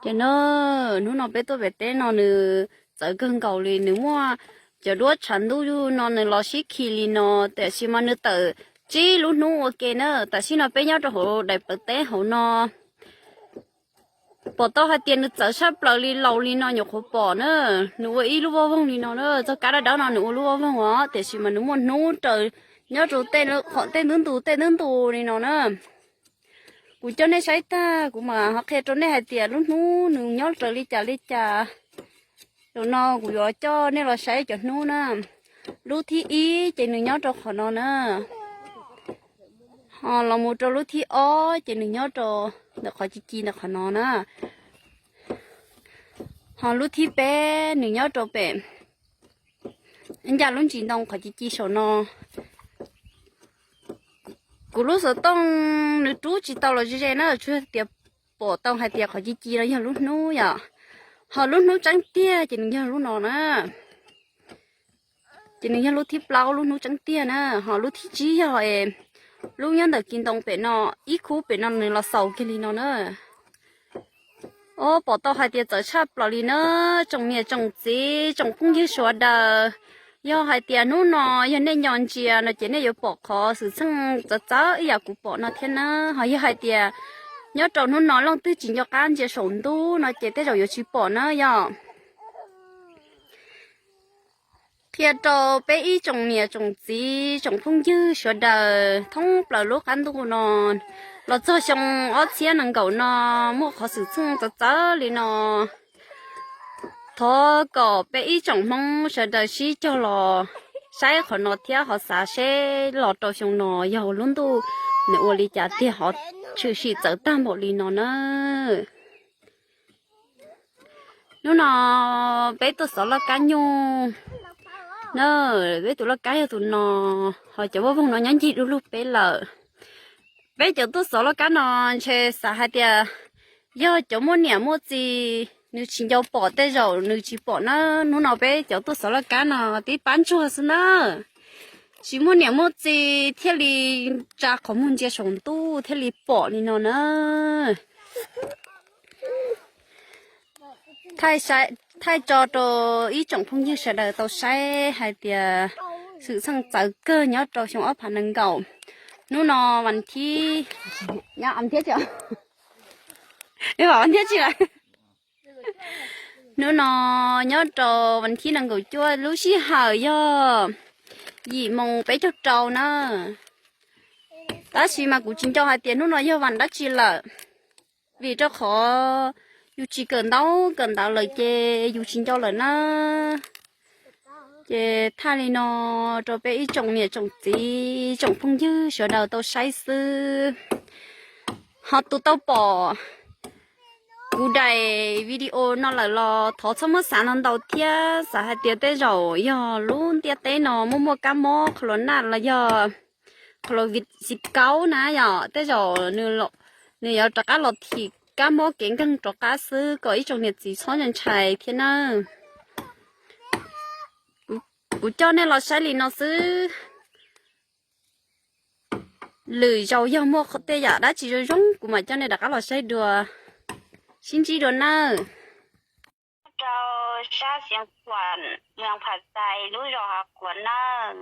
Ces na, hnub no peb tuaj pem teb no nws txawv kawg nkaus li, nws muaj cov duab tshav ntuj no nws los sib khi li no, tiam sis mas nws tawm tsib lub hnub ua ke na. Tam sim no peb nyob rau hauv daim plawv teb hauv no, pom tau hais tias nws txawv tshaj plaws li, laus li no nyuam qhuav pom na. Nws ua ib lub voj voog li no na, txoj kab dawb dawb no nws ua lub voj voog os, tiam sis mas nws muaj hnub raws nyob rau tej qhov tej ntub ntus tej ntub ntus li no na. Kuv coj nej saib tag kuv mam ho qhia rau nej hais tias lub hnub nws nyob raws li cas li cas. Zaum no kuv yuav coj nej los saib cov hnub na. Lub thib ib ces nws nyob rau qhov no na. Ho los mus rau lub thib ob ces nws nyob rau ntawm qhov ci ci ntawm qhov no na. Ho lub thib peb nws nyob rau pem ncaj lub ntsis ntoo qhov ci ci saum no. Kuv lub xov tooj nws rub tsis tau los ze ze na, tsuas tias pom tau hais tias qhov ci ci no yog lub hnub yom. Ho lub hnub tseeb tiag ces nws yog lub no na. Ces nws yog lub thib plaub, lub hnub tseeb tiag na. Ho lub thib tsib yog lub nyob ntawm kis ntoo pem no, ib khub pem no nws los xaus kiag li no na. Os, pom tau hais tias txawv tshaj plaws li na, tsoom niam tsoom txiv tsoom phooj ywg sawv daws. Yog hais tias hnub no yog nej nco ntsia no ces nej yuav pom qhov xwm txheej txawv txawv ib yam kuv pom no thiab na. Ho yog hais tias nyob rau hnub no leej twg tsis nco qab ntsia saum ntuj no ces tej zaum yuav tsis pom na yom. Qhia rau peb ib tsoom niam tsoom txiv tsoom phooj ywg sawv daws thoob plaws lub qab ntuj no, los txog xyoo ob txhiab nees nkaum no muaj qhov xwm txheej txawv txawv li no. Thov kom peb ib tsoom Hmoob sawv daws sib cog los saib qhov no thiab ho xav seb los rau xyoo no yog lub ntuj nws ua li cas tiag ho tshwm sim txawv tag npaum li no na. Hnub no peb tuaj xov loj kab nyuj na, peb tus loj kab yog tus no, ho cov voj voog no nyob ncig du lug peb lawm. Peb cov tuaj xov loj kab no ntshe xav hais tias yog cov muaj niam muaj txiv nws tsis nco pom tej zaum nws tsis pom na. Hnub no peb cov tuaj xov loj kab no tib pab ntsuag xwb na, tsis muaj niam muaj txiv thiaj li tsa qhov muag ntsia saum ntuj thiaj li pom li no na. Thaij tso rau ib tsoom phooj ywg sawv daws tau saib hais tias xwm txheej txawv kawg nyob rau xyoo ob phav nees nkaum. Hnub no vas thib, nyob vas thib tsis, vas thib tsis lawm. Hnub no nyob rau vas thib nees nkaum cuaj, lub sij hawm yog yim moos peb caug rau na. Tab sis mas kuv tsis nco hais tias hnub no yog vas dab tsi lawm, vim rau qhov yus tsis kawm ntaub kawm ntawv lawm ces yus tsis nco lawm na. Ces thaij li no rau peb ib tsoom niam tsoom txiv tsoom phooj ywg sawv daws tau saib xwb. Ho tus tau pom kuv daim video no lawm los thov txhob muab xav ntau ntau thiab, xav hais tias tej zaum yog lub ntiaj teb no muaj muaj kab mob qhov los naj los yog qhov los viv txiv kaub na yom, tej zaum nws yuav rov qab los thim kab mob kev nkeeg rov qab xwb, kom ib tsoom niam txiv txhob ntshai thiab nawb. Kuv coj nej los saib li no xwb, lwm zaus yog muaj tej yam dab tsi zoo zoo kuv mam coj nej rov qab los saib dua. Sib ntsib dua nawb. Rau sab Xeev Khuam, moos Phas Xais, lub zos Hav Khuam nawb.